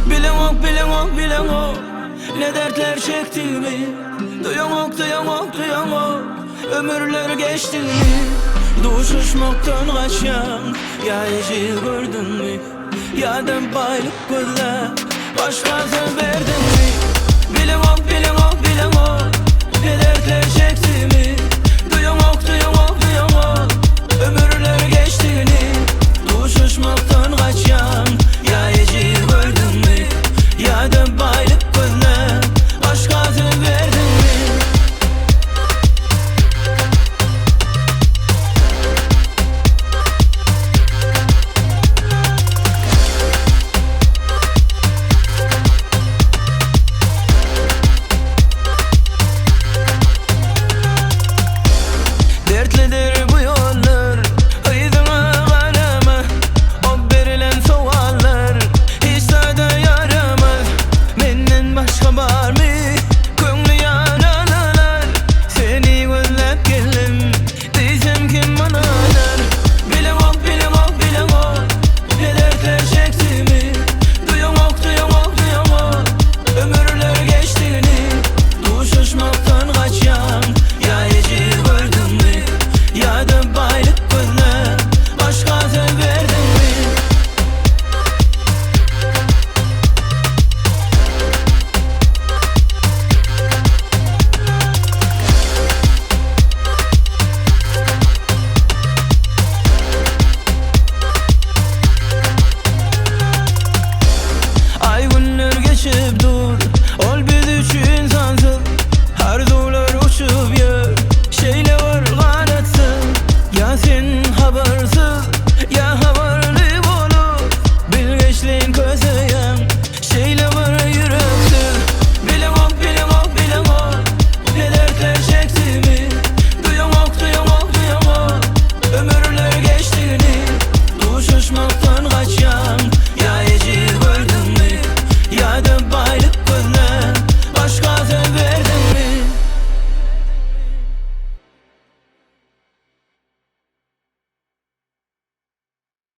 Bileňok, bileňok, bileňok Ne dertler çekdigimi Duýaňok, duýaňok, duýaňok Ömürler geçdigini Duşuşmakdan gaçýaň Ýa ejir gördüňmi Ýa-da baýlyk gözläp Başga söz berdiňmi Bileňok, bileňok, bileňok Ne dertler çekdigimi Duýaňok, duýaňok, duýaňok Ömürler geçdigini Duşuşmakdan gaçýaň.